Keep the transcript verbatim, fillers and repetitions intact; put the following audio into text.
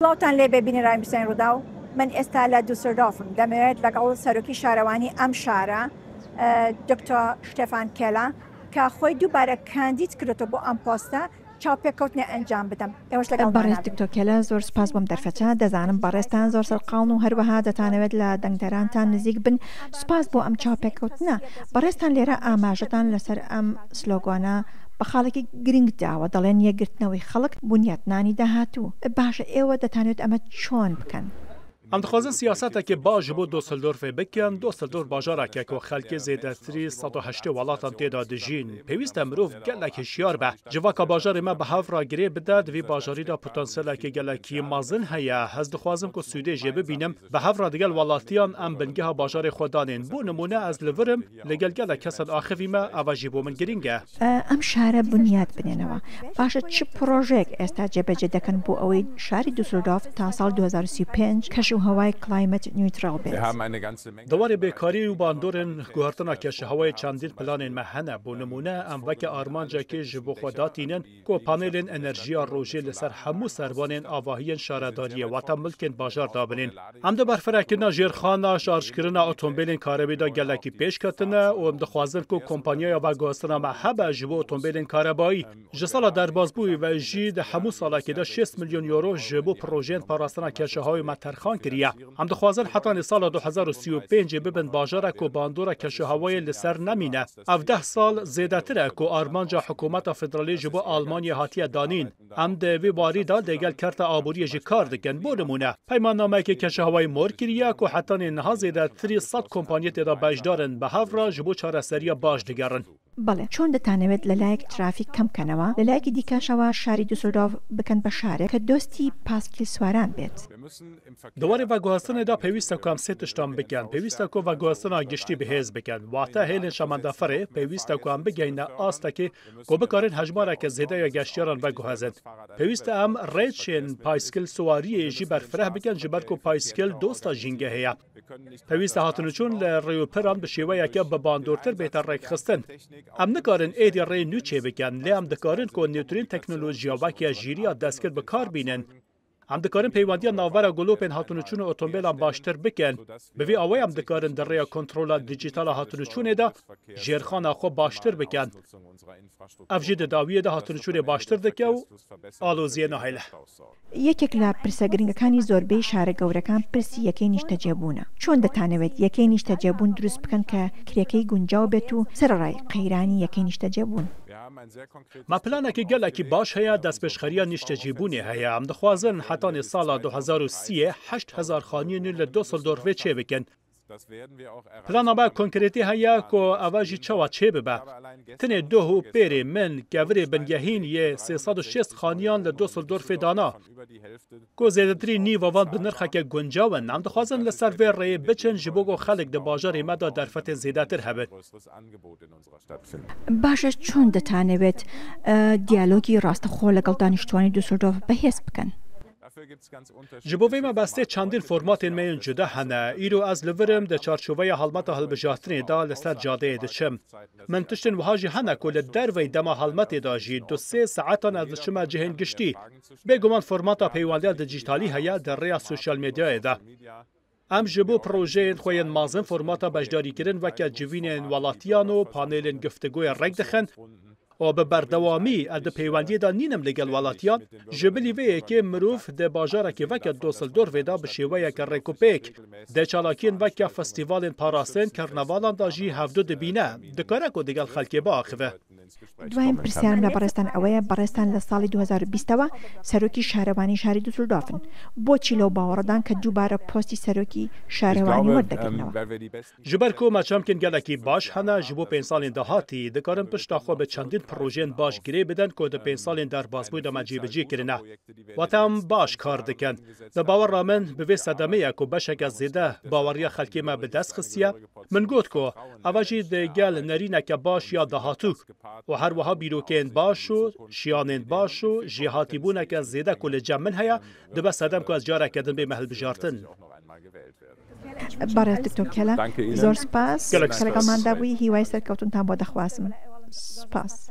سڵاوتان لێ بێ بینەرانی بیسەین ڕووداو. من ئێستا لە دوسلدۆرفم، دەمەوێت لەگەڵ سەرۆکی شارەوانی ئەم شارە، ئە، دکتۆر شتێفان کێلا، کە خۆی دووبارە کاندید کردوتە بۆ ئەم پۆستە، چاوپێکەوتنێ ئەنجام بدەم. ئێوەش لەگەڵ بەڕێز دکتۆر کێلا، زۆر سپاس بۆم دەرفەتە. دەزانم بەڕێزتان زۆر سەرقاڵن و هەروەها دەتانەوێت لە دەنگدەرانتان نزیک بن. سپاس بۆ ئەم چاوپێکەوتنە. بەڕێزتان لێرە ئاماژەتان لەسەر ئەم سلۆگانە بە خاڵێکی گرنگ داوە، دەڵێن: «یەکگرتنەوەی خەڵک بنیاتنانی داهاتوو.» باشە، ئێوە دەتانەوێت ئەمە چۆن بکەن؟ Em dixwazin siyaseteke baş ji bo Dusseldorfê bikin. Dusseldorf bajareke ku xelkê zêdetirî sed û heştê welatan tê de dijîn. Pêwîst e mirov gelek hişyar be. Civaka bajarê me bi hev re girê bide, di vî bajarî de potansiyeleke gelekî mezin heye. Ez dixwazim ku sûdê jê bibînim. Bi hev re digel welatiyan em bingeha bajarê xwe danên. Bo nimûne, ez li vir im, li gel gelek kesan axivî me, eva jî bo min girîng e. ئەم شارە بنیات بنێنەوە. باشە، چ پرۆژەیەک ئێستا جێبەجێ دەکەن بۆ ئەوەی شاری دوسلدۆرف تا ساڵ دوو هەزار و سی و پێنج کەش و هەوای climate neutral بێت؟ Di warê bêkarî û bandorên guhertina keşihewayê çendîn planên me hene. Bo nimûne, em weke armancekê ji bo xwe datînin ku panelên enerjiya rojê li ser hemû serbanên avahiyên şaredariyê, wata milkên bajar dabinên. Em dê berfirekirina jêrxana, şarjkirina otombêlên karebî de gelekî pêş ketine û em dixwazin ku kompanyaya veguhestina me hebe ji bo otombêlên karebayî. Ji sala derbasbûyî ve jî di hemû salekê de şêst milyon euro ji bo projeyên parastina keşihewayê me terxan kiriye. Em dixwazin hetanî sala du hezar û sî û pêncê bibin bajarek ku bandora keşihewayê li ser nemîne. Ev deh sal zêdetir e ku armanca hikûmeta federalî ji bo Almanyayê hatiye danîn. Em di vî warî de digel kerta aboriyê jî kar dikin. Bo nimûne, peymannameyekê keşihewayê mor kiriye ku hetanî niha zêdetirî sed kompanyê tê de beşdar in, bi hev re ji bo çareseriya baş digerin. بەڵێ، چۆن دەتانەوێت لە لایەک ترافیک کەم کەنەوە، لە لایەکی دیکەشەوە شاری دوسلدۆرف بکەن بە شارێک کە دۆستی پاسکیل سواران بێت؟ Di warê veguhestinê de pêwîst e ku em sê tiştan bikin. Pêwîst e ku veguhestina giştî bihêz bikin. Wate hêlên şemendeferê pêwîst e ku em bigihîne astekê ku bikarin hejmareke zêde ya geştiyaran veguhezin. Pêwîst e em rêçên payskil siwariyê jî berfireh bikin, ji ber ku payskil dosta jîngehê ye. Pêwîst e hatûnûçûn li rêûpiran bi şêweyeke bi bandortir bête rêkxistin. Em nikarin êdî rê nû çêbikin, lê em dikarin ku nêtirîn teknolojiya weke jîriya destgir bi kar bînin. Em dikarin peywendiya navbera golopên hatûnûçûn û otomobîlan baştir bikin. Bi vî awayî em dikarin di rêya kontrola dîjîtal a hatûnûçûnê de jêrxana xwe baştir bikin. Ev jî di dawiyê de hatûnûçûnê baştir dike û aloziyê nahêle. یەکێک لە پرسە گرنگەکانی زۆربەی شارە گەورەکان پرسی یەکەی نیشتەجێبوونە. چۆن دەتانەوێت یەکەی نیشتەجێبوون دروست بکەن کە کرێکەی گونجاو بێت و سەرەڕای قەیرانی یەکەی نیشتەجێبوون؟ Me planekî gelekî baş heye, destpêşxeriya nîştecîbûnê heye. Em dixwazin hetanî sala du hezar û sîyê heşt hezar xaniyên nû li Düsseldorfê çêbikin. Plana me konkretî heye ku eva jî çawa çêbibe. Tenê doh û pêrê min kevirê bingehîn yê sê sed û şêst xaniyan li Düsseldorfê dana. Ku zêdetirî nîva van bi nirxeke guncaw in. Em dixwazin li ser vê rêyê biçin ji bo ku xelk di bajarê me de derfetên zêdetir hebin. باشە، چۆن دەتانەوێت دیالۆگی ڕاستەخۆ لەگەڵ دانیشتوانی دوسلدۆرف بەهێز بکەن؟ Ji bo vê mebestê çendîn formatên me yên cuda hene. Îro ez li vir im di çarçoveya helmeta hilbijartinê de li ser cadeyê diçim. Min tiştên wiha jî hene ku li derveyî dema helmetê de jî du sê saetan ez diçime cihên giştî. Bêguman formata peywendiya dîjîtalî heye di rêya sosyal medyayê de. Em ji bo projeyên xwe yên mezin formata beşdarîkirin weke civînên welatiyan û panelên giftugoyê rêk dixin û bi berdewamî ez di peywendiyê de nînim li gel welatiyan. Ji bilî vê yekê mirov di bajarekî weke Düsseldorfê de bi şêweyeke rêkûpêk di çalakiyên weke festîvalên parastin, karnevalan de jî hevdu dibîne, dikare ku digel xelkê biaxive. دوایین پرسیارم لە بەڕێزتان ئەوەیە، بەڕێزتان لە ساڵی دوو هەزار و بیست ەوە سەرۆکی شارەوانی شاری دوسلدۆرفن، بۆچی لەو باوەڕەدان کە دووبارە پۆستی سەرۆکی شارەوانی وەردەگرنەوە؟ Ji ber ku me çemkên gelekî baş hene, ji bo pênc salên dahatî dikarin pişta xwe bi çendîn projeyên baş girê bidin ku di pênc salên derbasbûyî de me cîbicî kirine. Wate em baş kar dikin. Di bawera min bi vê sedemê ye ku beşeke zêde baweriya xelkê me bi dest xistiye. Min got ku eva jî digel nerîneke baş ya dahatû û her wiha bîrokeyên baş û şiyanên baş û jêhatîbûneke zêde ku li cem min heye, dibe sedem ku ez careke din bême hilbijartin. بەڕێز دکتۆر کێلا، زۆر سپاس کە لەگەڵماندا بووی، هیوای سەرکەوتنتان بۆ دەخوازم. سپاس.